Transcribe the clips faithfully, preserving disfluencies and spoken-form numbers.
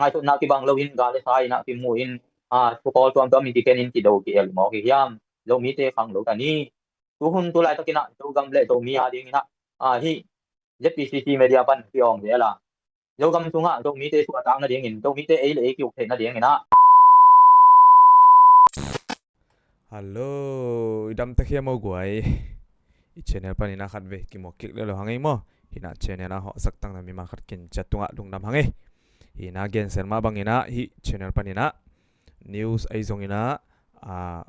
ngaihsutna kibang loin gal le sa in ah kimu in, a, thu kawl tuamtuam in kiken in kido ki-el mawk hi hiam? Zomite khang lo ta ni. Tuhun tu laitakin ah Zogam le Zomi a dingin ah, a, hih Z P C C media pan ki awng zel a, Zogam sungah Zomite suahtak nadingin, Zomite ei le ei ki-uk theih nadingin ah. Hallo, i dam tek hiam aw guai? I channel panin ah khat vei kimuak kik leh lo hang ei maw. Hi in ah channel ah hawhsak tangin mimal khat kin ciat tungah lungdam hang ei. Hi in ah gensel mah bangin ah hih channel panin ah news ahi zongin ah, a,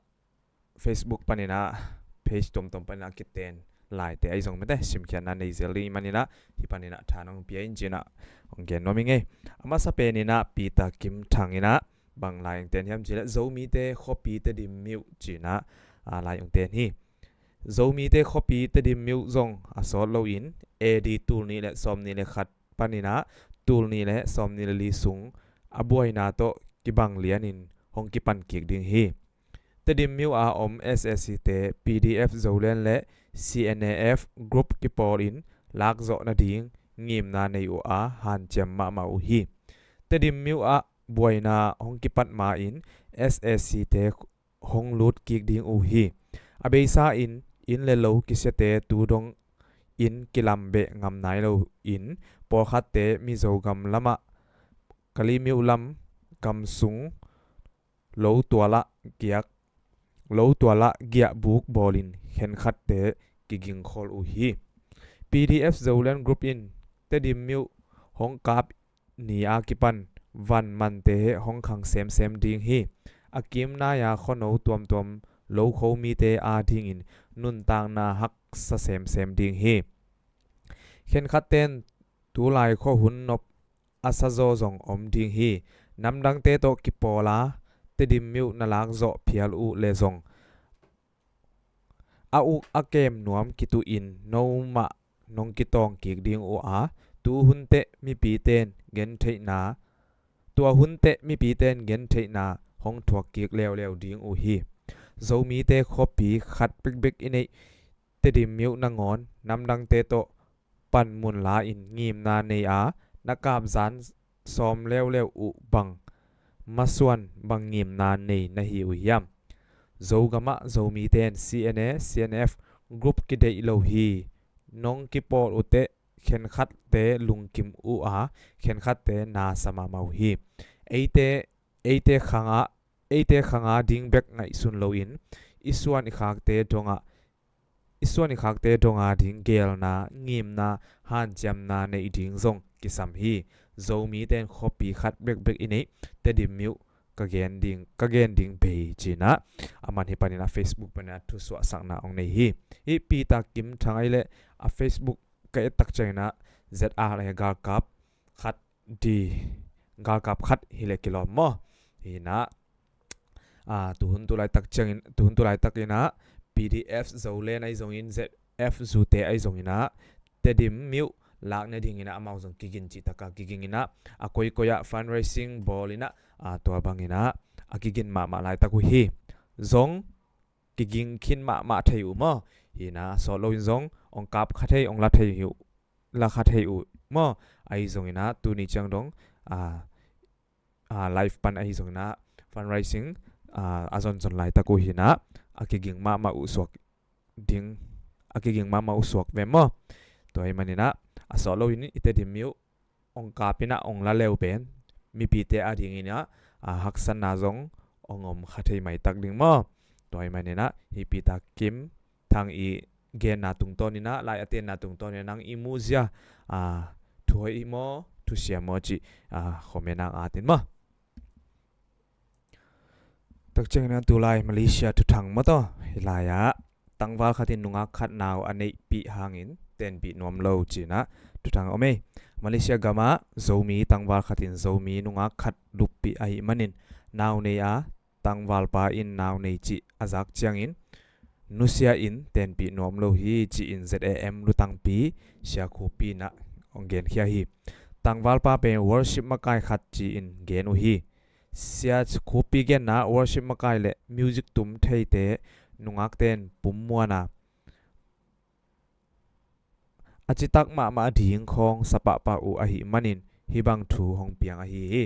Facebook panin ah page tuamtuam panin ah kiten laite ahi zong mite simkhiatna nei zel ding ahih manin ah hih panin ah tha nong pia in ci-in ah hong gen nuam ing ei. A masa penin ah Peter Kim Thang in ah bang lai hong ten hiam cih leh Zomite khuapi Tedim myuh ci-in ah, a, lai hong ten hi. Zomite khuapi Tedim myuh zong a sawt loin A D tulnih le sawmnih le khat panin ah tulnih le sawmnih le li sung a buaina tawh kibang lianin hong kipan kik ding hi. Tedim myuh a om S A C te P D F Zoland le C N A F group kipawlin lakzawh nading ngimna nei uh a hanciam mahmah uh hi. Tedim myuh ah buaina hong kipat ma-in S A C te hong lut kik ding uh hi. A beisa in inn le lo kisiate tu dongin kilam beh ngam nai loin pawlkhatte Mizo gam lamah Kalaymyo lam gam sung lo tualah giak, lo tualah giahbuk bawlin khenkhatte kigingkhol uh hi. P D F Zoland Group in Tedim myuh hong kap ni a kipan van mante hong khang semsem ding hi. A kim nai-a khuano tuamtuam lo kho mite a dingin nuntakna haksa semsem ding hi. Khenkhatten tulai khua hun nop a sazaw zong om ding hi. Namdangte tawh kipawl a Tedim myuh na lakzawh phial uh le zong a uk a kem nuam kituhin nomah nong kitawng kik ding uh a, tu hun teh mipiten gentheihna, tua hun teh mipiten gentheihna hong thuak kik leuleu ding uh hi. Zomite khuapi khat bekbek i neih Tedim myuh nangawn namdangte tawh panmun la-in ngimna nei a, na kapzan sawm leuleu uh bang masuan bang ngimna nei na hi uh hiam? Zogamah Zomite in C N A, C N F group kideih lo hi. Nong kipawl uh teh khenkhatte lungkim uh a, khenkhatte na sa mahmah uh hi. Eite, eite khanga, eite khanga ding bek ngaihsun loin i suan i khakte dongah i suan i khakte donga ding geelna, ngimna, hanciamna neih ding zong kisam hi. Zomite in khuapi khat bekbek i neih Tedim myuh ka gen ding, ka gen ding bei ci-in ah, a man hih panin ah Facebook panin ah thusuahsakna hong nei hi. Hih Peter Kim Thang ahih leh a Facebook ka et tak ciangin ah Z R A galkap khat D, galkap khat hi leh kilawm maw? Hi in ah, a, tuhun tulaitak ciangin, tuhun tulaitakin ah P D F Zoland ahi zongin Z F Zute ahi zongin ah Tedim myuh lak nadingin ah amau zong kiging cih tak a kiging in ah a koikoi ah fundraising bawl in ah, a, tua bangin ah a kiging mahmah laitak uh hi. Zong kiging khin mahmah thei uh maw? Hi in ah sawt loin zong hong kap kha thei, hong la thei uh, la kha thei uh maw? Ahi zongin ah tuni ciang dong, a, a, live pan ahi zongin ah fundraising, a, a zonzon laitak uh hi in ah a kiging mahmah uh suak ding, a kiging mahmah uh suak ve maw? Tua ahih manin ah a sawt loin i Tedim myuh hong kap in ah hong la le uh pen mipite a dingin ah, a, haksatna zong hong om kha thei maitak ding maw? Tua ahih manin ah hih Peter Kim Thang i genna tungtawnin ah, lai a tenna tungtawnin ah nang i muhzia, a, thuhoih maw, thusia maw cih, a, comment ah atin maw? Tak ciangin ah tulai Malaysia thuthang maw taw, hih lai ah tangval khat in nungak khat nau a neihpih hangin tenpih nuam lo ci-in ah thuthang om ei. Malaysia gamah Zomi tangval khat in Zomi nungak khat luppih ahih manin nau nei a, tangvalpa in nau nei cih a zak ciangin nusia in tenpih nuam lo hi ci-in Z A M lutangpi Sia Khuapi in ah hong genkhia hi. Tangvalpa pen worship makai khat ci-in gen uh hi. Sia Khuapi genna worship makai le music tum theite nungakte in pum muan a, a citak mahmah ding khawng sa pahpah uh ahih manin hih bang thu hong piang ahi hi.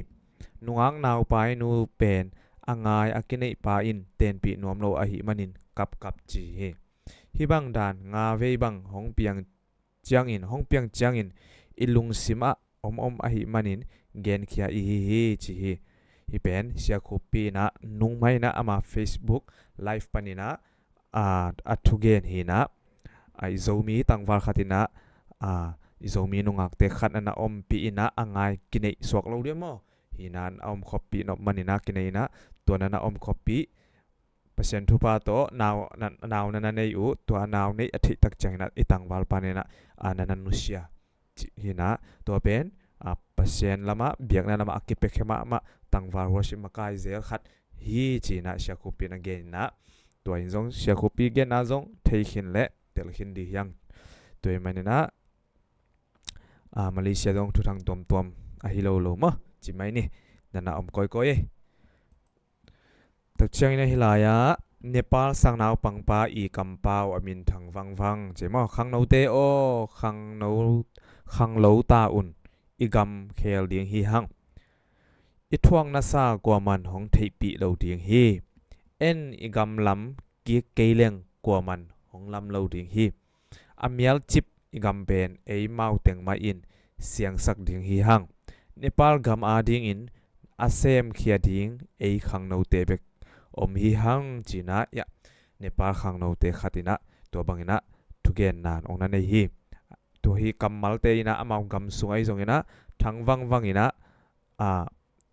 Nungak naupai nu pen a ngai a kineihpa in tenpih nuam lo ahih manin kapkap ci hi. Hih bang dan nga vei bang hong piang ciangin, hong piang ciangin i lungsim ah om om ahih manin genkhia i hi hi ci hi. Hih pen Sia Khup Pi in ah nungmah in ah ama Facebook live panin ah a, a thugen hi in ah, a, i Zomi tangval khat in ah, a, i Zomi nungakte khat na na ompih in ah a ngai kineih suak lo ding maw? Hi in ah a omkhoppih nop man in ah kineih in ah tua na na omkhoppih Pasian thupha tawh nau na, nau na na nei uh, tua nau neih a theih tak ciangin ah i tangval pan in ah, a, na na nusia. Ci-, hi in ah, tua pen, a, Pasian lamah, biakna lamah a kipia khia mahmah tangval worship makai zel khat hi ci in ah Sia Khup Pi in a gen in ah, tua in zong Sia Khup Pi genna zong thei khin leh tel khin ding hi hang. Tua ahih manin ah, a, Malaysia zong thuthang tuamtuam ahi lo lo maw, ci mai ni, na na om kawikawi ei. Tak ciangin ah hih lai-ah Nepal sang naupangpa i kampau a minthang vangvang ci maw? Khangnote aw, khangno, khanglo ta un, i gam khel ding hi hang. I thuaknasa kuaman hong theihpih lo ding hi. En i gam lam kik kei leng kuaman hong lam lo ding hi. A mialcip i gam pen eimau teng mah in siangsak ding hi hang. Nepal gam adingin a semkhia ding ei khangnote bek om hi hang ci in ah, ya, Nepal khangnote khat in ah tua bangin ah thugenna ong na nei hi. Tua hi kammalte in ah amau gam sung ahi zongin ah thang vangvang in ah, a,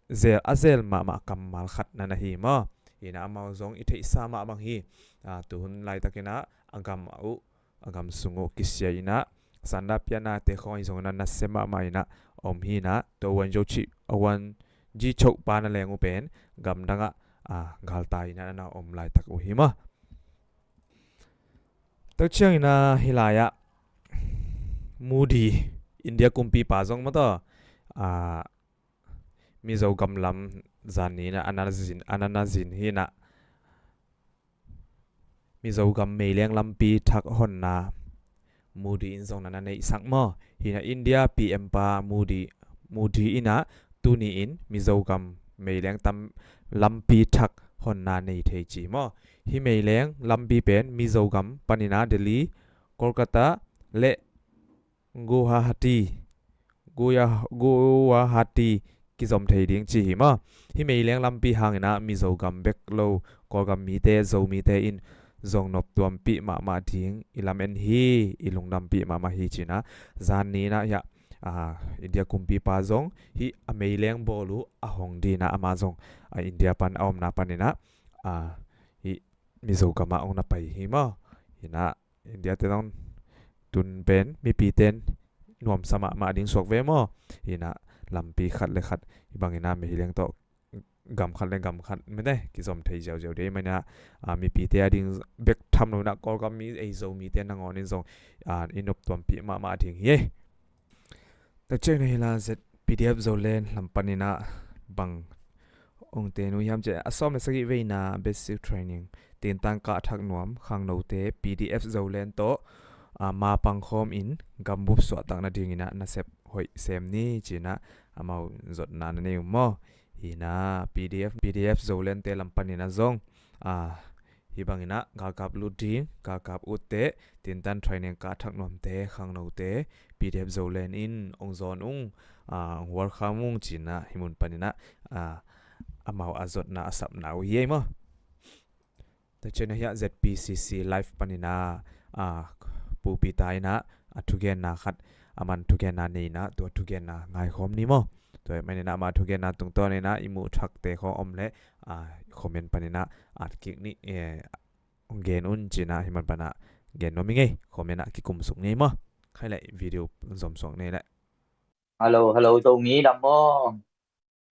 zel, a zel mahmah kammal khat na na hi maw? Hi in ah amau zong i theihsa mah bang hi. A, tuhun laitakin ah a gam uh, a gam sung uh kisia in ah sanda pianate khawng ahi zongin ah nasia mahmah in ah om hi in ah, tua Wanjo ci, a Wanji Chopa na leng uh pen gamdang ah, a, galtai in ah na na om laitak uh hi maw? Tak ciangin ah hih lai-ah Modi, India kumpipa zong maw taw, a, Mizo gam lam zan ni in ah a na na zin, a na na zin hi in ah, Mizo gam meileng lampi thak honna Modi in zong na na neihsak maw? Hi in ah India P M pa Modi, Modi in ah tuni in Mizo gam meileng tam lampi thak honna nei thei ci maw? Hih meileng lampi pen Mizo gam panin ah Delhi, Kolkata le Guwahati, Guya-, Guwahati kizom thei ding ci hi maw? Hih meileng lampi hangin ah Mizo gam bek lo, Kawlgam mite, Zomite in zong noptuampih mahmah ding i lamen hi, i lungdampih mahmah hi ci in ah, zan ni in ah hiah, a, India kumpipa zong hih a meileng bawl uh a hong ding in ah amah zong, a, India pan a omna panin ah, a, hih Mizo gamah hong na pai hi maw? Hi in ah India te zong tun pen mipite in nuamsa mahmah ding suak ve maw? Hi in ah lampi khat le khat hih bangin ah meileng tawh gam khat le gam khat mite kizom thei ziauziau ding ahih manin ah, a, mipite ading bek tham lo in ah Kawlgam mi ei Zomite nangawn in zong, a, i noptuampih mahmah ding hi ei. Tak ciangin ah hih lai-ah Z P D F Zoland lam panin ah bang ong ten uh hiam cih leh, a sawm le sagih veina basic training, tintan kah thak nuam khangnote P D F Zoland tawh, a, mapang khawm in gambup suahtak nadingin ah nasep hoih sem ni ci in ah amau zotna na nei uh maw? Hi in ah P D F, P D F Zolandte lam panin ah zong, a, hih bangin ah galkap lut ding, galkap utte, tintan training kah thak nuamte, khangnote P D F Zoland in ong zawn ung, a, ong welcome ung ci in ah hih mun panin ah, a, amau a zotna a sapna uh hi ei maw? Tak ciangin ah hiah Z P C C live panin ah, a, Pu Peter in ah a thugenna khat, aman thugenna nei in ah tua thugenna ngaikhawm ni maw? Tua ahih manin ah ama thugenna tungtawn in ah i muh thakte khawng om leh, a, comment panin ah at kik ni, e, ong gen un ci in ah hih mun pan ah gen nuam ing ei, comment ah kikum suk ni ei maw? Khai leh video zom suak ni ei leh. Hello, hello, Zomi lam maw?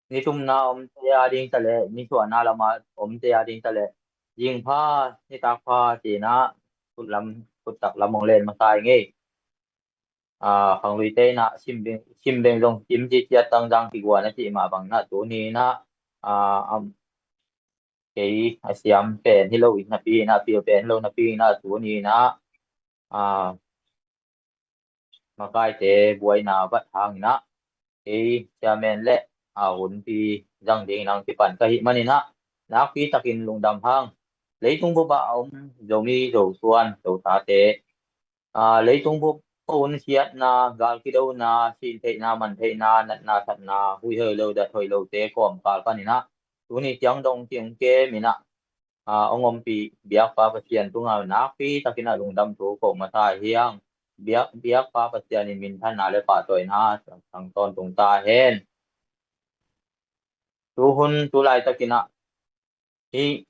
Ni thumna omte ading ta leh, ni suahna lama omte ading ta leh, zingpha, nitak pha ci in ah khut lam, khut tak lam ong len masa ing ei. A, khangluite in ah sim beng, sim beng zong sim ciciat tangzang kiguan a cih mah bangin ah tuni in ah, a, am, kei a siam pen hi lo in napi in ah, pil pen hi lo napi in ah tuni in ah, a, makaite buaina vat hangin ah kei chairman le, a, hunpi zang dingin hong kipan ka hih manin ah, nakpi takin lungdam hang. Leitung bup ah a om Zomi, Zosuan, Zotate, aa, leitung bup, hun siatna, gal kidona, sin theihna, man theihna, natna, thatna, huih hoih lo, dat hoih lote kawmkal panin ah, tuni ciang dong ciang kem in ah, aa, hong ompih biakpa Pasian tungah nakpi takin ah lungdam thu ko masa hi hang. Biak, biakpa Pasian in minthanna le pahtawina tang tawntung ta hen. Tu hun tu laitakin ah hih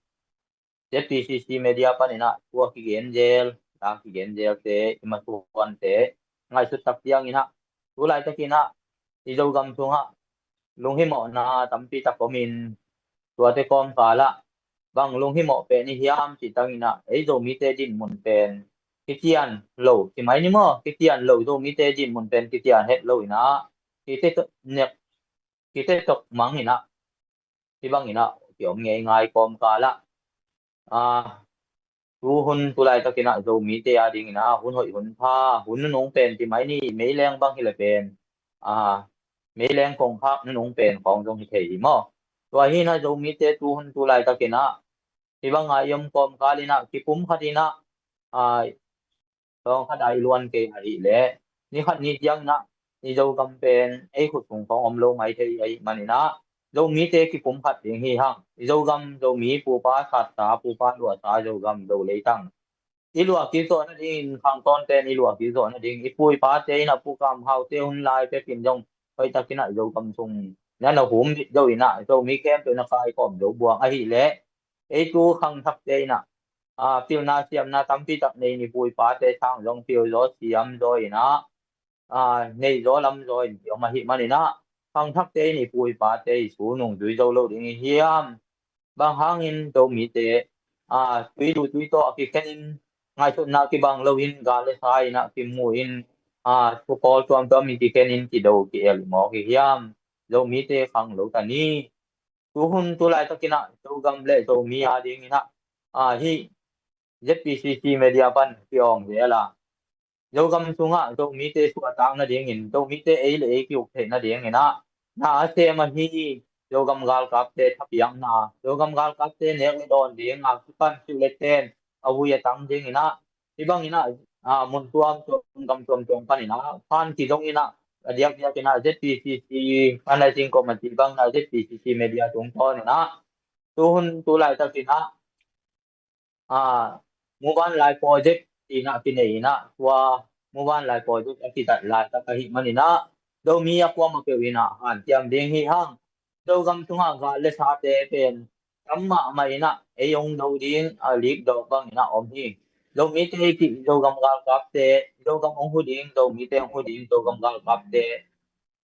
Z P C C media panin ah thu a kigen zel, la kigen zelte, i masuante ngaihsut tak ciangin ah, tu laitakin ah i Zogam sungah lunghimawhna tampi tak omin, tuate kawmkal ah bang lunghimawh pen i hiam cih tangin ah, ei Zomite dinmun pen kician lo, ci mai ni maw, kician lo, Zomite dinmun pen kician het lo in ah, kite tok nek, kite tok mang in ah, hih bangin ah kiom ngeingai kawmkal ah, aa, tu hun tu laitakin ah Zomite a dingin ah hun hoih hun pha, hun nunung pen, ci mai ni, meileng bang hi leh pen, aa, meileng kongkhak nunung pen khawng zong hi thei hi maw. Tua hi in ah Zomite tu hun tu laitakin ah hih bangah i om kawmkal in ah kipumkhat in ah, aa, tawng khat ah i luan kei ahih leh, ni khat ni ciangin ah i Zogam pen ei khut sung khawng om lo mai thei ahih manin ah, Zomite kipumkhat ding hi hang. I Zogam, Zomi pupa satta, pupa luahsa Zogam, Zo leitang i luah kik zawh nadingin, khangtawnte in i luah kik zawh nading, i pu i pate in ah, Pu Kam Haute hun lai pekin zong hoihtakin ah Zogam sung na na hum zo in ah, Zomi khempeuh na kaikawm zo buang ahih leh, ei tu khangthakte in ah, aa, pilna siamna tampi tak nei in, i pu i pate sang zong pil zaw, siam zaw in ah, aa, nei zaw, lam zaw in kiom ahih manin ah, khangthakte in i pu i pate i su nungzui zo lo ding i hiam? Bang hangin Zomite, aa, tui lu tui taw a kikhen in, ngaihsutna kibang lo in, gal le sa in ah kimu in, aa, thu pawl tuamtuam in kikhen in kido ki-el i mawk i hiam? Zomite khang lo ta ni. Tu hun tu laitakin ah Zogam le Zomi a dingin ah, aa, hih Z P C C media pan kiawng zel a, Zogam sungah Zomite suahtak nadingin, Zomite ei le ei ki-uk theih nadingin ah na a sem ahi, Zogam galkapte thapiakna, Zogam galkapte nek le dawn ding a kipan, siuh le ten a vui a tang dingin ah, hih bangin ah, aa, mun tuamtuam, gam tuamtuam panin ah phan kizongin ah, a diakdiakin ah Z P C C Fundraising Committee bangin ah Z P C C media tungtawnin ah tu hun tu laitakin ah, aa, Muvanlai Project in ah kinei in ah, tua Muvanlai Project a kizat laitak ahih manin ah, Zomi a kuamah peuh in ah hanciam ding hi hang. Zogam sungah gal le sate pen tam mahmah in ah, ei hong do ding a lik dawk bangin ah om hi. Zomite i cih Zogam galkapte, Zogam hong hu ding, Zomite hong hu ding, Zogam galkapte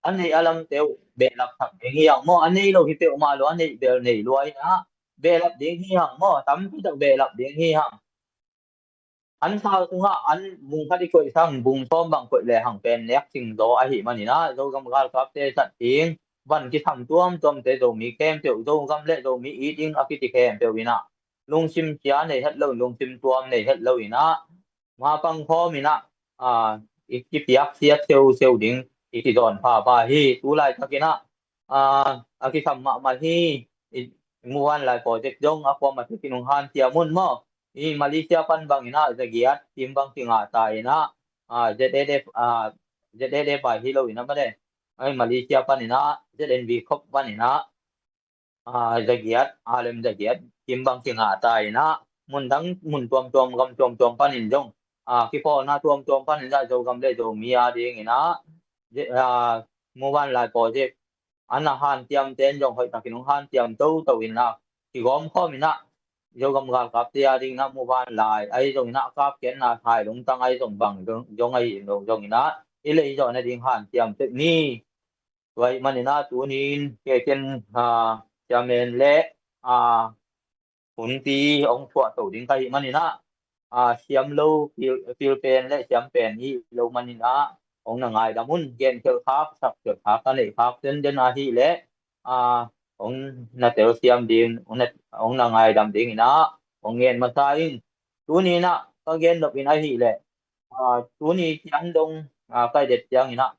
a neih a lamte uh behlap thak ding hi hang maw. A nei lo hi peuhmah lo, a neih bel nei lua in ah behlap ding hi hang maw, tampi tak behlap ding hi hang. An sau sungah an bung khat i koih sang, bung sawm bang koih lehang pen nek cing zaw ahih manin ah, Zogam galkapte zat ding, van kisam tuamtuamte, Zomi khempeuh, Zogam le Zomi it ding a kiti khempeuh in ah lungsim cia nei het lo, lungsim tuam nei het lo in ah, mapang khawm in ah, aa, i kipiaksiat seuhseuh ding i kizawn phapha hi. Tu laitakin ah, aa, a kisam mahmah hi. I Muvanlai Project zong a kuamah tek in hong hanciam un maw. I Malaysia pan bangin ah zagiat kim bang kingah ta in ah, aa, Z A D F, aa, Z A D F ah hi lo in ah mah le, ai, Malaysia panin ah Z N V khop panin ah, aa, zagiat, aa, lem zagiat kim bang kingah ta in ah, mun dang, mun tuamtuam, gam tuamtuam panin zong, aa, kipawlna tuamtuam panin ah Zogam le Zomi a dingin ah, ze-, aa, Muvanlai Project a na hanciamte in zong hoihtakin hong hanciam toto in ah, kigawm khawm in ah, Zogam galkapte a dingin ah Muvanlai ahi zongin ah, Kapketna, Thailungtang ahi zong bang zong, zong ahi zong, zongin ah i lei zawh nading hanciam tek ni. Tua ahih manin ah tuni in kei ken, aa, chairman le, aa, hunpi hong thuah to ding ka hih manin ah, aa, siam lo, pil, pil pen le siam pen i hih lo manin ah, hong na ngaidam un. Gen khelh khak, sak khelh khak, ka neih khak denden ahih leh, aa, hong na telsiam ding, hong na, hong na ngaidam dingin ah hong ngen masa in. Tuni in ah ka gen nop in ahih leh, aa, tuni ciang dong, aa, ka i det ciangin ah,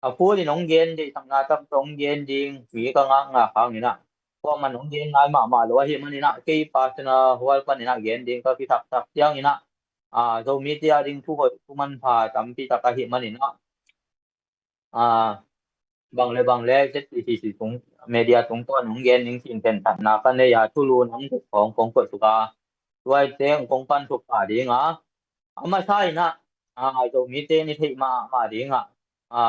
a full in hong gen deihsakna tampi hong gen ding mi ka ngakngak hangin ah, kuaman hong gen ngai mahmah lo ahih manin ah, kei personal hual panin ah gen ding ka kisaksak ciangin ah, a, Zomite a ding thu hoih thu manpha tampi tak ahih manin ah, a, bang le bang le Z P C C tung, media tungtawn hong gen ning cih pen thatna ka nei a, thulu nang tuk khawng kong koih tuk a, tuaite hong kong pan tuk pah ding a, a masa in ah, a, Zomite in i theih mahmah ding ah, a,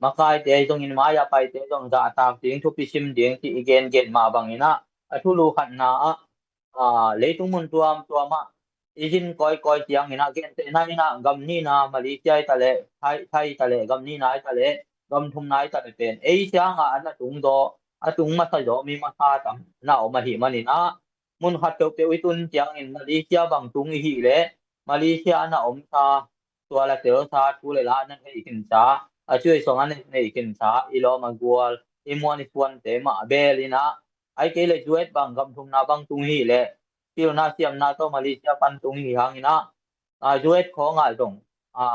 makaite zongin mai-ah paite zong zahtak ding, thupi sim ding cih i gengen mah bangin ah, a thulu khatna ah, a, leitung mun tuamtuam ah i zin kawikawi ciangin ah, gentehna in ah gam nihna Malaysia i ta leh, Thai, Thai i ta leh, gam nihna i ta leh, gam thumna i ta leh pen ei ciangah a na tung zaw, a tung masa zaw mi masa tam na om ahih manin ah, mun khat peuhpeuh i tun ciangin Malaysia bang tung i hih leh, Malaysia a na omsa, tua la telsa, thu le la a na thei khinsa, a cuai song a na nei khinsa, i lawm a gual, i muan i suante mah beel in ah, ahih kei leh Zuet bang gam thumna bang tung i hih leh, pilna siamna tawh Malaysia pan tung i hih hangin ah, a, Zuet khawngah zong, a,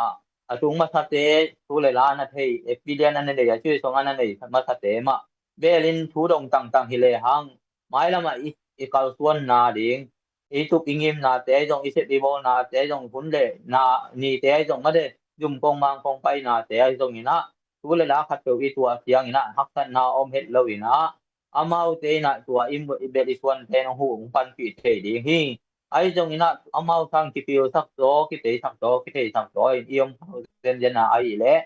a tung masate, thu le la a na thei, experience a na nei, a cuai song a na nei masate mah beel in thu dong tangtang hi lehang, mailamah i, i kalsuanna ding, i tup i ngimnate zong, i sep i bawlnate zong, hun le na nite zong, mate, zum kong mang kong painate zongin ah, thu le la khat peuh i tuah ciangin ah haksatna om het lo in ah, amaute in ah tua i, i belh i suante in hong huh hong panpih thei ding hi. Ahi zongin ah amau sang kipilsak zaw, kiteisak zaw, kitheisak zaw in i om khak zenzen a, ahih leh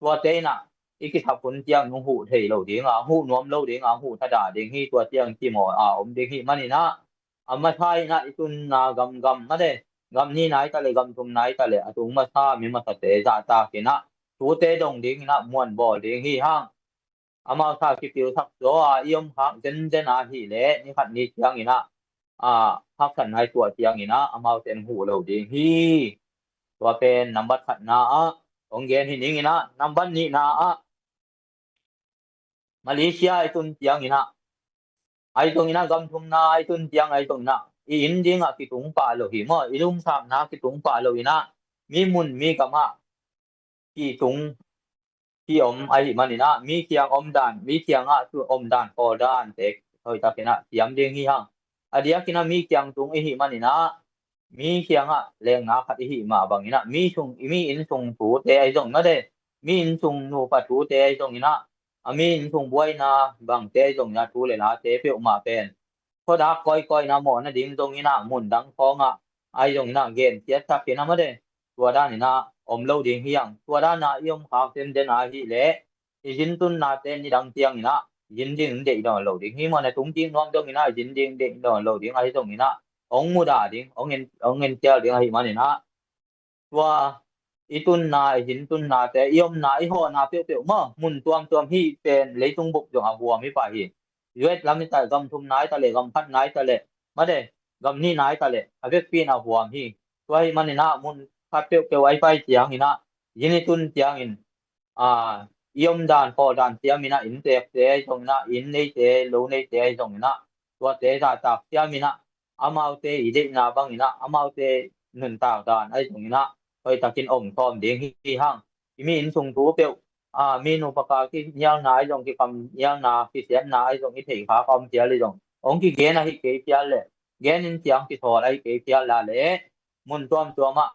tuate in ah i kisap hun ciang hong huh thei lo ding a, hong huh nuam lo ding a, hong huh thadah ding hi, tua ciang kimawl a om ding hi manin ah, a masa in ah i tunna gamgam, mate, gam nihna i ta leh, gam thumna i ta leh, a tung masa mi masate zahtak in ah, thute dong ding in ah muan bawl ding hi hang. Amau sa kipilsak zaw a i om khak zenzen a hih leh, ni khat ni ciangin ah, a, haksatna i tuah ciangin ah amaute in huh lo ding hi. Tua pen nambat khatna ah hong gen hi ning in ah, nambat nihna ah, Malaysia i tun ciangin ah, ahi zongin ah gam thumna i tun ciang ahi zongin ah, i inn ding ah kitung pah lo hi maw, i lungsapna kitung pah lo in ah, mi mun mi gam ah kitung, ki-om ahih manin ah, mi kiang omdan, mi kiangah tu omdan, kawldante hoihtakin ah siam ding hi hang. A diakin ah mi kiang tung i hih manin ah, mi kiangah lengna khat i hih mah bangin ah, mi sung, mi innsung thute ahi zongin ah, de, mi innsung nupa thute ahi zongin ah, a mi innsung buaina bangte ahi zongin ah, thu le late peuhmah pen khuadak kawikawi in ah, mawhna ding zongin ah, mun dang khawngah ahi zongin ah, gen ciatsakin ah, mate, tua danin ah om lo ding hi hang. Tua dan ah i om khak zenzen a hih leh, i zin tunnate nidang ciangin ah zin ding deih dawn lo ding hi maw, na tung kik nuam zongin ah zin ding deih dawn lo ding ahi zongin ah, hong mudah ding, hong en, hong encial ding ahih manin ah, tua i tunna, i zin tunnate, i omna, i hawhna peuhpeuh maw, mun tuamtuam hih pen leitung bup zong a huam hi pah hi. Zuet lam i ta leh, gam thumna i ta leh, gam khatna i ta leh, mate, gam nihna i ta leh, a vekpi in a huam hi. Tua ahih manin ah mun khat peuhpeuh a i pai ciangin ah, zin i tun ciangin, a, i omdan, kawldan siamin ah, inntekte ahi zongin ah, inn neite, lo neite ahi zongin ah, tuate zahtak siamin ah, amaute i deihna bangin ah, amaute nuntak dan ahi zongin ah, hoihtakin om sawm ding hi hang. I mi innsung thu peuh, a, mi nupa ka kinialna ahi zong, kikam nialna, kisiatna ahi zong, i theih khak a om cial hi zong, hong kigen ahih kei phial leh, gen in ciang kisawl ahih kei phial la leh, mun tuamtuam ah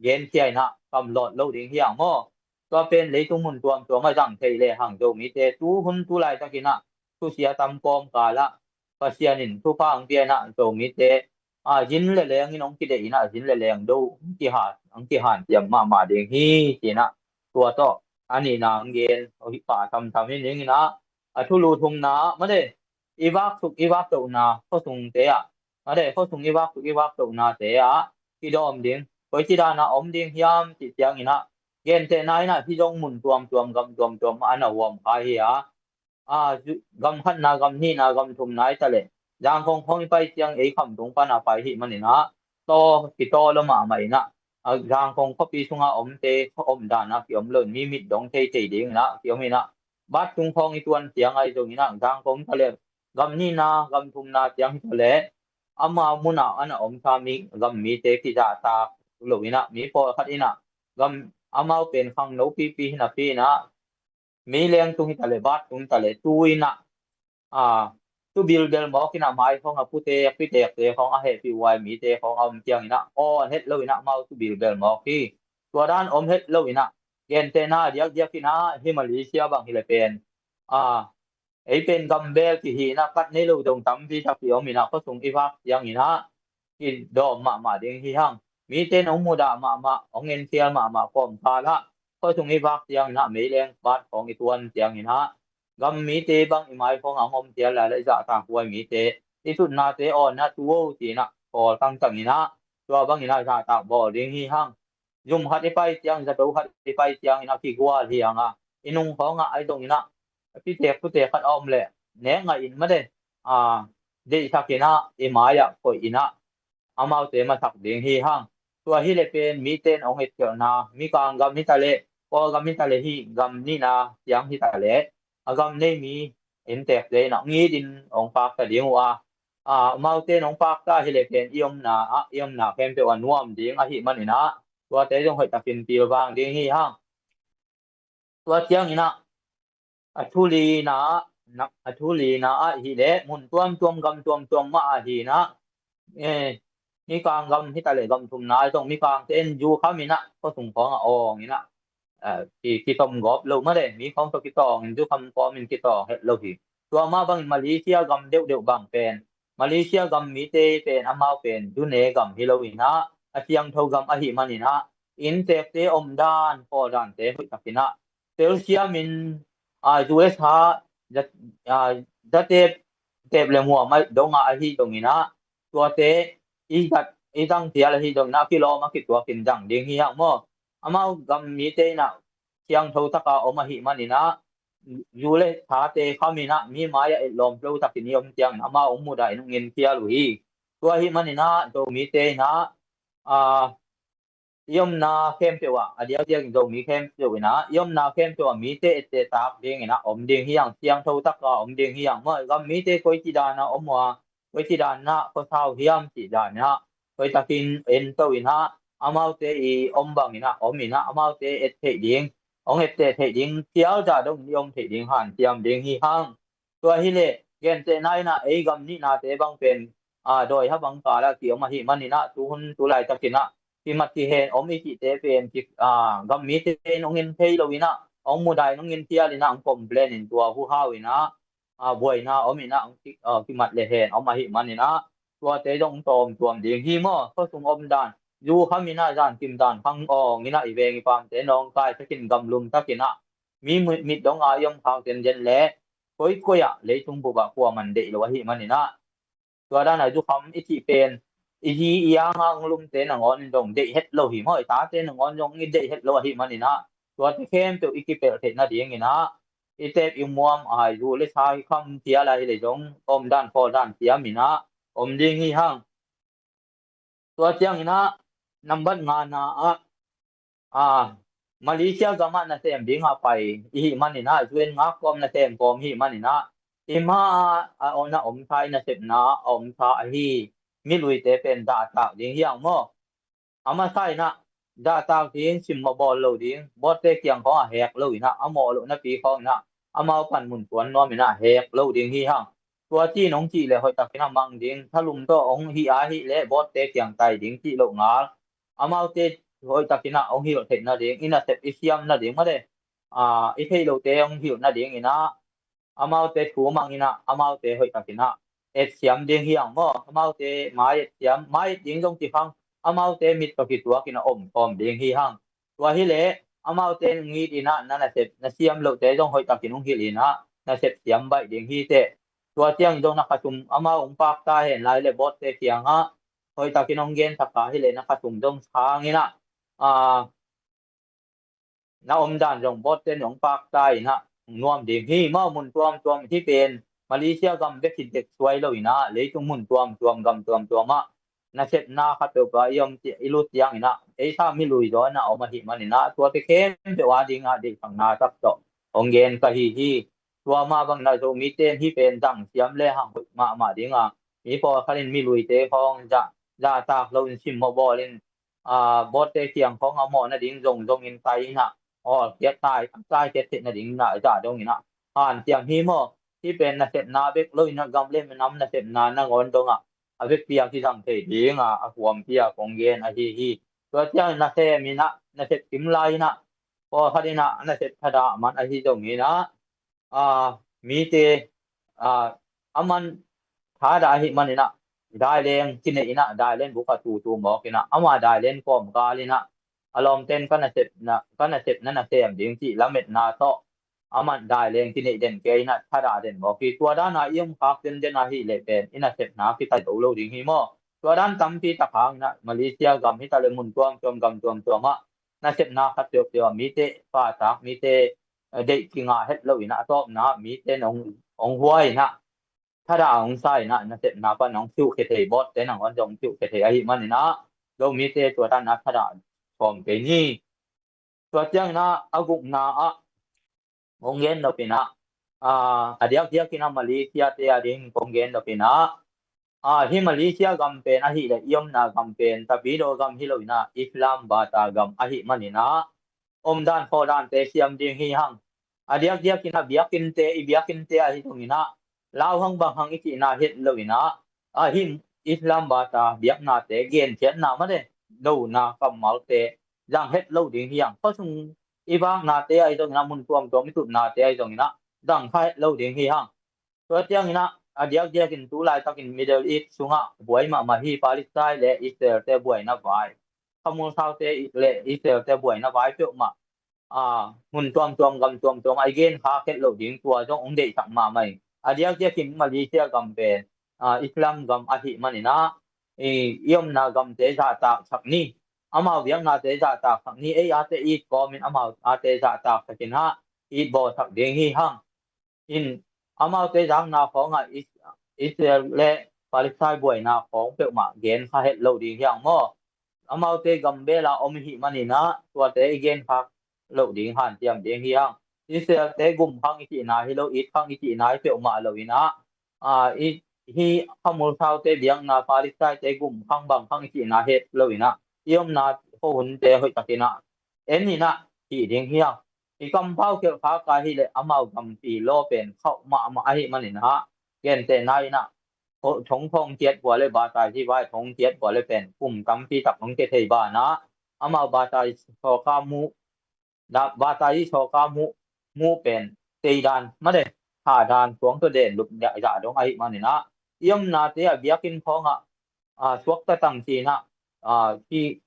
genkhia in ah kamlawt lo ding hi hang maw. Tua pen leitung mun tuamtuam ah zang thei lehang, Zomite tu hun tu laitakin ah thusia tam kawmkal ah Pasian in thupha hong pia in ah, Zomite, a, zin le leng in hong kideih in ah, zin le leng do hong kihan, hong kihan ciam mahmah ding hi, ci-in ah, tua tawh a nihna hong gen, hong hi pah thamtham hi ning in ah, a thulu thumna ah, mate, i vaksuk i vaktohna khuasungte ah, mate, khuasung i vaksuk i vaktohnate ah kidawm ding, koici dan ah om ding hiam cih ciangin ah, gentehna in ah, hih zong mun tuamtuam, gam tuamtuam ah a na huam kha hi a, a, zu-, gam khatna, gam nihna, gam thumna i ta leh, Zangkong khawng i pai ciang ei Khamtung pan a pai ahih manin ah, taw, kitaw lua mahmah in ah, a, Zangkong khuapi sungah omte, khuaomdan ah kiom lo in, mi mit dong theithei dingin ah kiom in ah, bat tung khawng i tuan ciang ahi zongin ah, Zangkong i ta leh, gam nihna, gam thumna ciang hi ta leh, amau mun ah a na omsa mi, gam mite kizahtak lo in ah, mi pawlkhat in ah, gam, amau pen khangno pipi hi napi in ah, meileng tung hi ta leh, bat tung hi ta leh, tu in ah, a, tu bilbel mawk in ah, mai khawng a putek pitek te khawng a hehpih huai mite khawng a om ciangin ah awn het lo in ah amau tu bilbel mawk hi. Tua dan om het lo in ah, gentehna diakdiak in ah, hih Malaysia bang hi leh pen, a, ei pen gambel kihi in ah, kat nei lo dong tampi tak kiom in ah, khuasung i vak ciangin ah kidawm mahmah ding hi hang. Mite in hong mudah mahmah, hong enkhial mahmah kawmkal ah, khuasung i vak ciangin ah meileng bat khawng i tuan ciangin ah, gam mite bang i mai khawng a hong om ciat lai leh zahtak huai mite, i tutnate awn ah tu o ci in ah kawl tangtang in ah, tua bang in ah zahtak bawl ding hi hang. Zum khat i pai ciang, zato khat i pai ciangin a kigual hi hang a, i nung khawng ah ahi zongin ah, pitek putek khat a om leh, nek ngaih in mate, a, deihsak in ah, i mai ah koih in ah, amaute masak ding hi hang. Tua hi leh pen mite in hong etkhialhna, Mikang gam hi ta leh, Kawlgam hi ta leh, hih gam nihna ciang hi ta leh, a gam nei mi innteekte in ah hong it in hong pakta ding uh a, a, amaute in hong pakta hi leh pen i omna ah, i omna khempeuh a nuam ding ahih manin ah, tuate zong hoih takin pilvang ding hi hang. Tua ciangin ah, a thu lina ah, na, a thu lina ah hi leh, mun tuamtuam, gam tuamtuam mah ah hi in ah, eh, Mikang gam hi ta leh, gam thumna ah zong Mikangte in zu kham in ah, khuasung khawng ah awng in ah, eh, ki, kitom gawp lo mate, mi khawng tawh kitawng in, zu kham kawm in kitawng het lo hi. Tua mah bangin Malaysia gam deuhdeuh bang pen, Malaysia gam mite pen, amau pen zu ne gam hi lo in ah, a siangtho gam ahih manin ah, innteekte omdan, kawldante hoih takin ah telsiam in, a, zu le sa, za, a, za teep, teep le muam a dong a ahi zongin ah, tuate i zat, i zang ciat ahi zongin ah, a kilawm a kituak in zang ding hi hang maw. Amau gam mite in ah siangtho taka om ahih manin ah, zu le sate kham in ah, mi mai ah etlawm lo takin i om ciangin amau hong mudah in hong enkhial uh hi. Tua ahih manin ah, Zomite in ah, a, i omna khempeuh ah, a diakdiak in Zomi khempeuh in ah, i omna khempeuh ah mite ettehtak dingin ah om ding hi hang, siangtho taka om ding hi hang maw. Gam mite koici dan a om uh a, koici dan ah khuasa uh hiam cih dan ah hoih takin ento in ah, amaute i om bangin ah om in ah, amaute et theih ding, hong etteh theih ding, khial zah dongin i om theih ding hanciam ding hi hang. Tua hi leh, gentehna in ah, ei gam nihnate bang pen, a, dawi ha bang kal ah kiom ahih manin ah, tuhun tu laitakin ah kimat kihen om i cihte pen ki, a, gam mite in hong en thei lo in ah, hong mudah in hong enkhial in ah, hong complain in, tua huhau in ah, a, buaina om in ah, hong ki, a, kimat le hen om ahih manin ah, tuate zong tawmtuam ding hi maw. Khuasung omdan, zu kham in ah, zankim zankhang awng in ah, i veng i pamte nawngkaisak in, gamlum takin ah, mi mit, mit dong a i om khak zenzen leh, koikoi ah, leitung bup ah kuaman deih lo ahih manin ah, tua dan a zu kham i cih pen, i zi i ang a hong lumte nangawn in zong deih het lo hi maw, i tate nangawn zong i deih het lo ahih manin ah, tuate khempeuh i kipelh theih nadingin ah, i teep i muam, a, zu le sa i kham ciat lai hi leh zong, omdan kawldan siam in ah om ding hi hang. Tua ciangin ah, nambat ngana ah, a, Malaysia gam ah nasem ding a pai i hih manin ah, zu en ngak kawm, nasem kawm i hih manin ah, i ma ah a, a, a om tha, i nasepna a om tha ahi miluite pen zahtak ding hi hang maw. A masa in ah, zahtak ding, simmawh bawl lo ding, botte kiang khawng ah hek lo in ah, a mawh loh napi khawng in ah, amau panmun tuan nuam in ah hek lo ding hi hang. Tua ci in hong cih leh hoih takin ah mang ding, thalum tawh hong hih a hih leh botte kiang tai ding cih loh ngal. Amaute hoih takin ah hong hilh theih nading, i nasep i siam nading mate, a, i theih lohte hong hilh nadingin ah, amaute thu mang in ah, amaute hoih takin ah et siam ding hi hang maw. Amaute mai et siam, mai et ding zong ci khang, amaute mit tawh kituak in ah om khawm ding hi hang. Tua hi leh, amaute hong it in ah, na nasep, na siam lohte zong hoih takin hong hilh in ah, nasep siam baih ding hi teh. Tua ciang zong na khasum, amau hong pakta hen lai leh botte kiang ah, hoih takin hong gensak a hi leh, na khasum zong sang in ah, a, na omdan zong botte in hong pakta in ah hong nuam ding hi maw. Mun tuamtuam, hih pen Malaysia gam bek hi dek suai lo in ah, leitung mun tuamtuam, gam tuamtuam ah nasepna khat peuhpeuh i om ci, i lut ciangin ah, ei sa milui zaw in ah om ahih manin ah, tuate khempeuh a ding ah deihsakna tak tawh hong gen ka hi hi. Tua mah bangin ah Zomite in hih pen zang siam lehang hoih mahmah ding a, mi pawlkhat in miluite khawng zah, zahtak lo in, simmawh bawl in, a, botte kiang khawng a mawh nading zongzong in tai in ah, hawlkhiat tai, a taikhiat theihna ding na zah dong inah hanciam hi maw. Hih pen nasepna bek lo inah gam le minam nasepna nangawn dongah a vekpi a kizang thei dinga a huampi a kong gen ahi hi. Tua ciang nasem inah nasep kim lai inah pawlkhat inah nasep thadah man ahi zong inah a, mite, a, a man thadah ahih man inah daileng kinei inah daileng buk a tutu mawk inah ama daileng kawmkal inah a lawmten ka nasepna, ka nasepna nasem ding cih lametna tawh a man daileng kinei den kei inah thadah den mawk hi. Tua dana i om khak den den ahih leh pen i nasepna kitai zo lo ding hi maw. Tua dan tampi tak hang inah Malaysia gam hi ta le mun tuamtuam gam tuamtuam ah nasepna khat peuhpeuh ah mite patak mite deih kingah het lo inah a tawpna mite in hong, hong huai inah thadah hong sa inah nasepna pan hong siuhkhia thei bawtte nangawn zong siuhkhia thei ahih man inah Zomite tua dan a thadah sawm kei ni. Tua ciang inah a gukna ah kong gen nop inah a, a diakdiak inah Malaysia te a ding kong gen nop inah a, hih Malaysia gam pen ahih leh i omna gam pen Tapidaw gam hi lo inah Islam bata gam ahih man inah omdan khawldante siam ding hi hang. A diakdiak inah biakinnte, i biakinnte ahi zong inah lauhang banghang i cihna het lo inah a, hih Islam bata biaknate genkhiatna mate nona kammalte zang het lo ding hi hang. Khuasung i vaknate ahi zong inah mun tuamtuam i tutnate ahi zong inah zang kha het lo ding hi hang. Tua ciang inah a diakdiak in tu laitakin Middle East sungah buai mahmah hi. Palestine le Israel te buaina vai, Khamul saute le Israel te buaina vai peuhmah a, mun tuamtuam gam tuamtuam a i gen kha khet lo ding tua zong hong deihsak mahmah hi. A diakdiak in Malaysia gam pen a, Islam gam ahih man inah i, i omna gamte zahtaksak ni. Amau biaknate zahtaksak ni. Ei ate it kawmin amau ate zahtaksak inah it bawlsak ding hi hang. In amaute zakna khawngah Is-, Israel le Palestine buaina khawng peuhmah gen kha het lo ding hi hang maw. Amaute gambela om ihih man inah tuate i gen khak loh ding hanciam ding hi hang. Israel te gum khang i cihna hi lo, it khang i cihna hi peuhmah lo inah a, i, hih Khamul saute biakna Palestine te gum khang bang khang i cihna het lo inah i omna khuahunte hoihtak inah en inah hih ding hi hang. I kampau khelh khak ahih leh amau gampi law pen khauh mahmah ahih man inah gentehna inah thong khawng ciat bua le batai hi vai thong ciat bua le pen kum tampi tak hong kia thei banah amau batai sawka muh, batai sawka muh, muh pen teidan mate thadan tuang tua den lup zah dong ahih man inah i omnate a biakinn khawngah a, suakta tang ci inah a, hih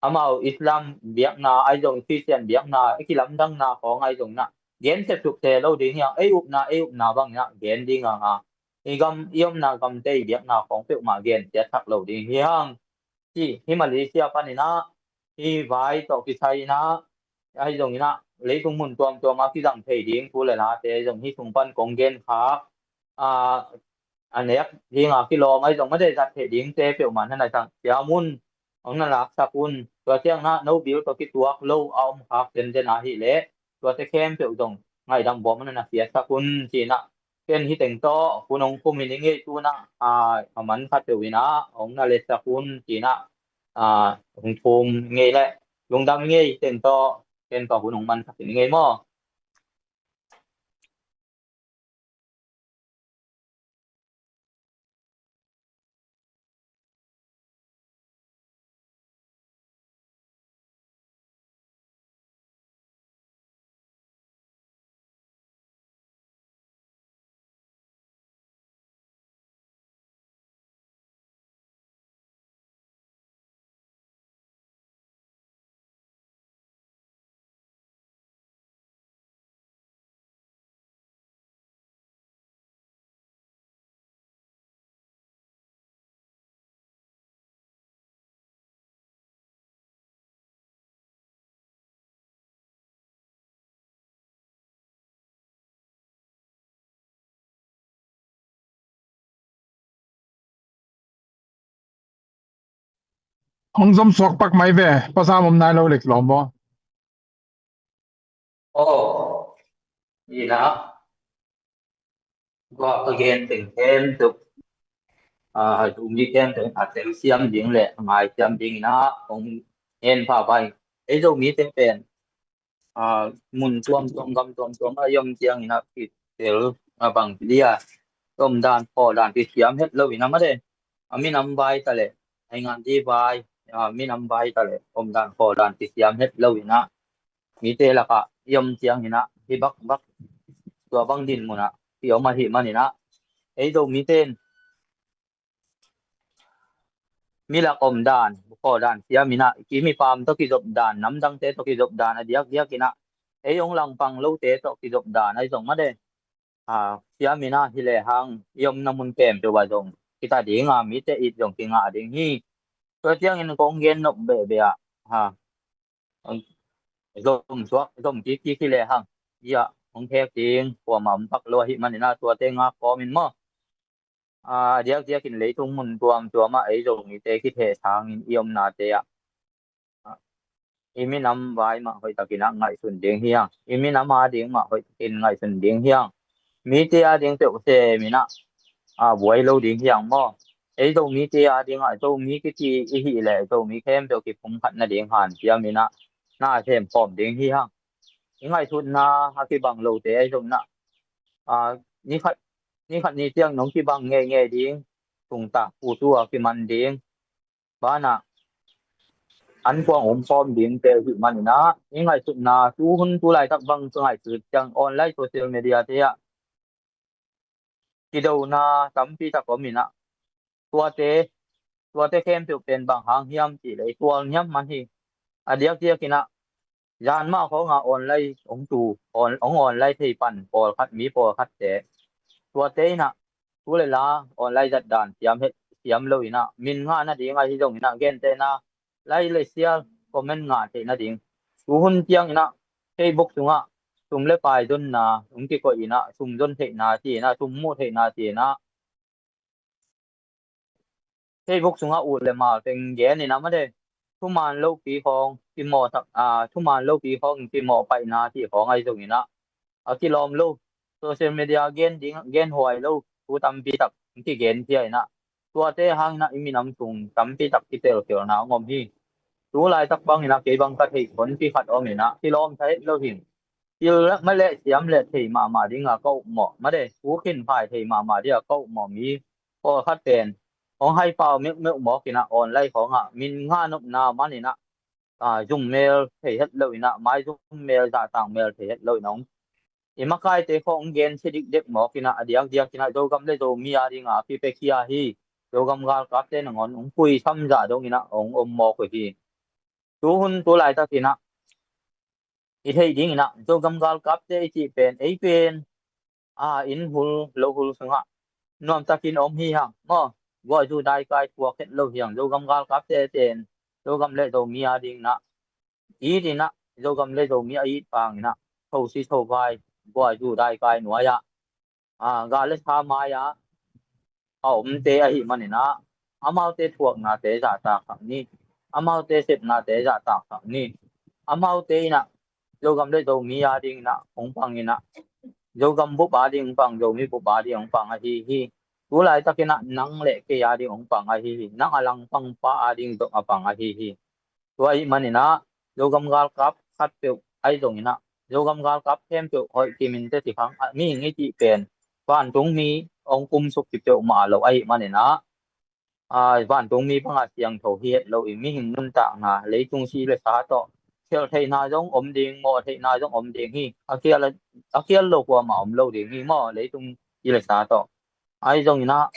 amau Islam biakna ahi zong, Khristian biakna i kilamdangna khawng ahi zong inah gen sepsuk se lo ding hi hang. Ei upna, ei upna bang inah gen ding hang a, i gam i omna gamte i biakna khawng peuhmah gen siatsak lo ding hi hang. Hih, hih Malaysia pan inah hih vai tawh kisai inah ahi zong inah leitung mun tuamtuam a kizang thei ding thu le late ahi zong hih sung pan kong gen khak a, a nek dinga kilawm ahi zong mate zat theih dingte peuhmah na naisang siam un, hong na laksak un. Tua ciang inah no bil tawh kituak lo a om khak den den ahih leh tuate khempeuh zong ngaidam bawm na na siatsak un ci inah ken hih teng tawh hun hong khum hi ning ei. Tu inah a, a man khat peuh inah hong na letsak un ci inah a, hong thum ngei leh lungdam ngei. Hih teng tawh ken ka hun hong mansak hi ning ei maw. Hong zom suak pak mai ve, pasal om nai lo lek lawm maw. Aw, ina gua ka gen teng khempeuh a, Zomi khempeuh a telsiam ding le a ngaisiam ding ina hong hen pha bai. Ei Zomite pen a, mun tuamtuam, gam tuamtuam a i om ciangin ah kitel a bang lia, omdan khawldan kisiam het lo in ah mate, a minam vai ta leh, a i ngan di vai, a, minam vai ta leh omdan khawldan kisiam het lo in ah mite lakah i om ciangin ah hi bakbak, tua bang din mun ah i om ahih manin ah ei Zomite in milak omdan, khawldan siam in ah, ki mipam tawh kizopdan, namdangte tawh kizopdan, a diakdiak in ah ei hong langpang lote tawh kizopdan ahi zong mate, a, siam in ah hi lehang i omna mun khempeuh ah zong kita ding a, mite it zong kingah ding hi. Tua ciangin kong gen nop behbeh ah, ha, zom suak, zom kik kik hi lehang, ia, hong khek ding kuamah om pak lo ahih manin ah tuate ngak kawm in maw. A, diakdiakin leitung mun tuamtuam ah ei Zomite kitheh sangin i omnate ah, a, i minam vai mah hoihtakin ah ngaihsun ding hi hang. I minam ading mah hoihtakin ngaihsun ding hi hang. Mite ading peuh sem in ah, a, buai lo ding hi hang maw. Ei Zomite ading ah, Zomi kiti i hih leh Zomi khempeuh kipumkhat nading hanciam in ah na sem khawm ding hi hang. I ngaihsutna a kibang lote ahi zongin ah, a, ni khat, ni khat ni ciang nong kibang ngeingei ding, tungta kutu a kiman ding, banah an kuang om khawm dingte ahih manin ah, i ngaihsutna tu hun tu laitak bang ka ngaihsut ciang online social media te ah kidona tampi tak om in ah, tuate, tuate khempeuh pen bang hang hiam cih leh i tual niam man hi. A diakdiak in ah zan mah khawng ah online hong tu, on-, hong online thei pan pawlkhat, mi pawlkhatte, tuate in ah tu le la online zat dan siam het, siam lo in ah, min ngah nading ahi zongin ah, gentehna, like le share, comment ngah theih nading, tu hun ciangin ah Facebook sungah sum le pai zonna hong kikoih in ah, sum zon theihna ci in ah, sum muh theihna ci in ah, Facebook sungah ut le mal teng gen in ah mate, thuman lopi khawng kimawhsak, a, thuman lopi khawng kimawhpaihna ci khawng ahi zongin ah, a kilawm lo, social media gen ding, genhuai lo thu tampi tak kigen khia in ah, tuate hangin ah i minam sung tampi tak kitelkhialna hong om hi. Tu laitak bangin ah kei bang ka theih honpi khat om in ah, kilawm sa het lo hi. Pil mah le siam le thei mahmah ding a ka upmawh, mate, u khin phai thei mahmah ding a ka upmawh mi pawlkhat pen hong haipau meuhmeuh mawk in ah, online khawng ah min ngah nopna man in ah, a, zum mel thei het lo in ah, maizum mel, zahtak mel thei het lo in ah, hong, i makaite khawng hong gensia dikdek mawk in ah, a diakdiak in ah Zogam le Zomi ading a kipiakhia hi. Zogam galkapte nangawn hong pui samzah dong in ah hong om mawk uh hi. Tu hun tu laitak in ah i theih ding in ah, Zogam galkapte i cih pen, ei pen, a, inn hul lo hul sungah nuamtakin om hi hang maw. Guah zu daikai puak het lo hi hang. Zogam galkapte pen Zogam le Zomi ading in ah it in ah, Zogam le Zomi a it pang in ah, thosi thovai, guah zu daikai nuai ah, a, gal le sa mai-ah a omte ahih manin ah, amaute thuaknate zahtaksak ni, amaute sepnate zahtaksak ni, amaute in ah Zogam le Zomi ading in ah hong pang in ah, Zogam bup ading hong pang, Zomi bup ading hong pang ahi hi. Tu laitakin ah nang le kei ading hong pang ahi hi. Nang a langpang pa ading zong a pang ahi hi. Tua ahih manin ah, Zogam galkap khatpeuh ahi zongin ah, Zogam galkap khempeuh hoih kimin teci khang, a, mihing i cih pen vantungmi hong kumsuk kipeuhmah lo ahih manin ah, a, vantungmi bangah siangtho hi het lo in, mihing nuntakna, leitung si le sa tawh khialh theihna zong om ding, mawh theihna zong om ding hi. A khial, a khial lo kuamah om lo ding hi maw, leitung si le sa tawh. Ahi zongin ah,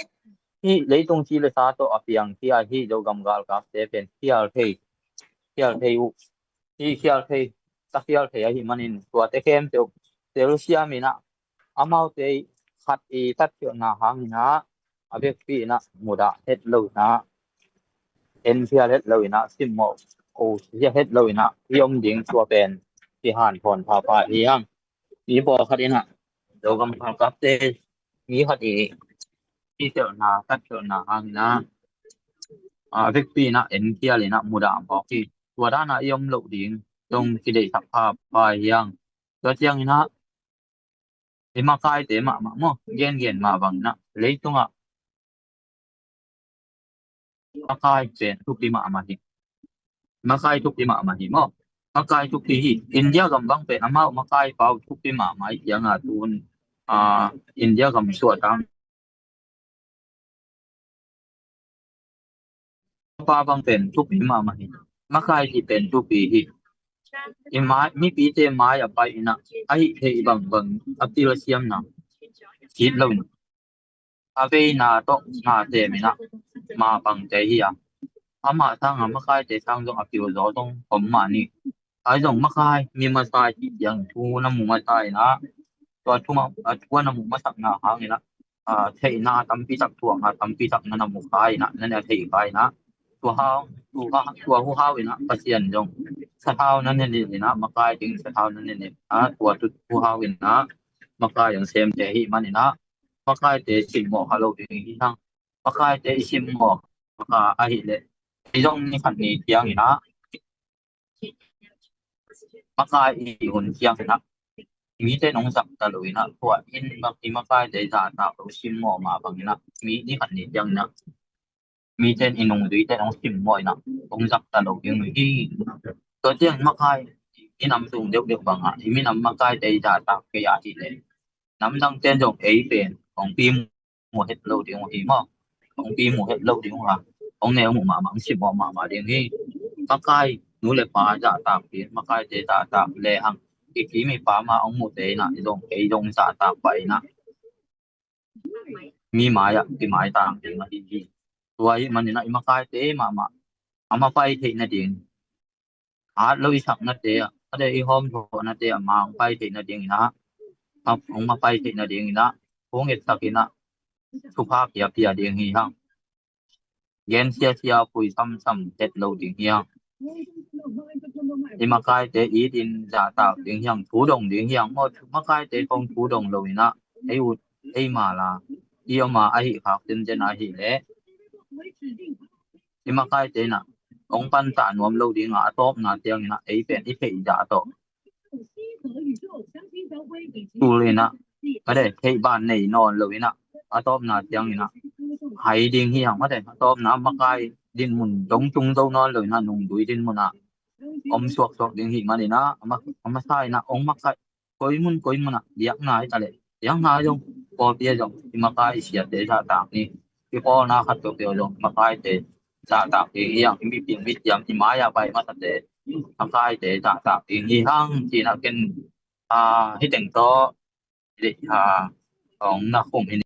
hih leitung si le sa tawh a piangkhia hih Zogam galkapte pen khial thei, khial thei uh. Hih khial thei, ta khial thei ahih manin tuate khempeuh telsiam in ah, amaute khat i tatkhialhna hangin ah, a vekpi in ah mudah het lo in ah, enkhial het lo in ah, simmawh, o, zia het lo in ah i om ding, tua pen kihanthawn phapha hi hang. Mi pawlkhat in ah, Zogam galkapte, mi khat i, i telna, tatkhialhna hangin ah, a, vekpi in ah enkhial in ah mudah mawk hi. Tua dan ah i om loh ding zong kideihsak phapha hi hang. Tua ciangin ah, i makaite mahmah maw, gengen mah bangin ah, leitungah makai pen thupi mahmah hi. Makai thupi mahmah hi maw. Makai thupi hi. India gam bang pen amau makai pau thupi mahmah hi. Ciang a tun, ah, India gam suah tang pa bang pen thupi mahmah hi. Makai hi pen thupi hi. I mai, mipite mai a pai in ah, a hih theih bangbang a pil a siamna kit lo in, a veina tawh na tem in ah, ma pangte hi a. Amah sang a makaite sang zong a pil zaw zong om mah ni. Ai zong makai, mi masa hi ciang thu na mu masa in ah, tua thu ma, a thu na mu masakna hang in ah, a, theihna tampi tak, thuakna tampi tak na na mu kha in ah, na na thei kha in ah, tua hau, tua, tua hu hau in ah, Pasian zong sathau na ne in ah, makai ding sathau na ne in ah, tua tu hu hau in ah, makai ang semte hi man in ah, makaite simmawh kha lo ding hi hang. Makaite i simmawh kha ahih leh, i zong ni khat ni ciang in ah, makai i hun ciang in ah, mite nong zak ta lo in ah, tua in mak, i makaite zahtak lo simmawh mah bang in ah, mi ni khat ni ciang in ah, mite i nungzuite nong simmawh in ah, nong zak ta lo ding hi. Tua ciang makai i nam sung deuhdeuh bang ah, i minam makaite zahtak kei ahih leh, namdangte zong ei pen hong pi mu het lo ding uh hi maw? Hong pi mu het lo ding uh a, hong neu mu mahmah, hong simmawh mahmah ding hi. Makai nu le pa zahtak hi, makaite zahtak le hang, i kim i pam a hong mute in ah, zong ei zong zahtak pah in ah, mi mai ah i maitak ding ahi hi. Tua ahih man in ah i makaite mahmah a mapai theih nading, at lo i saknate ah, a de i hawm thawnate ah, ma hong pai theih nading in ah, a hong mapai theih nading in ah, hong etsak in ah, thupha pia pia ding hi hang. Gen sia sia, pui sam sam het lo ding hi hang. I makaite it in zahtak ding hi hang, thu dong ding hi hang maw? Makaite kong thu dong lo in ah, ei ut ei mal a i om a, ahih khak tenten ahih leh, i makaite in ah hong pantah nuam lo ding a, a tawpna ciang in ah ei pen i theih zah tawh tul in ah, mate, theih ban nei nawn lo in ah, a tawpna ciang in ah hai ding hi hang, mate, a tawpna makai dinmun dong tung zo nawn lo in ah, nungzui dinmun ah om suaksuak ding hi man in ah, a ma, a masa in ah hong makai, koi mun koi mun ah biakna hi ta leh, biakna zong, pawlpi ah zong i makai i siate zahtak ni. I pawlna khat peuhpeuh zong makaite zahtak ding hi hang. I mipil mitiam, i mai a pai masate makaite zahtak ding hi hang, ci in ah ken, a, hih teng tawh, a, hong na khum hi.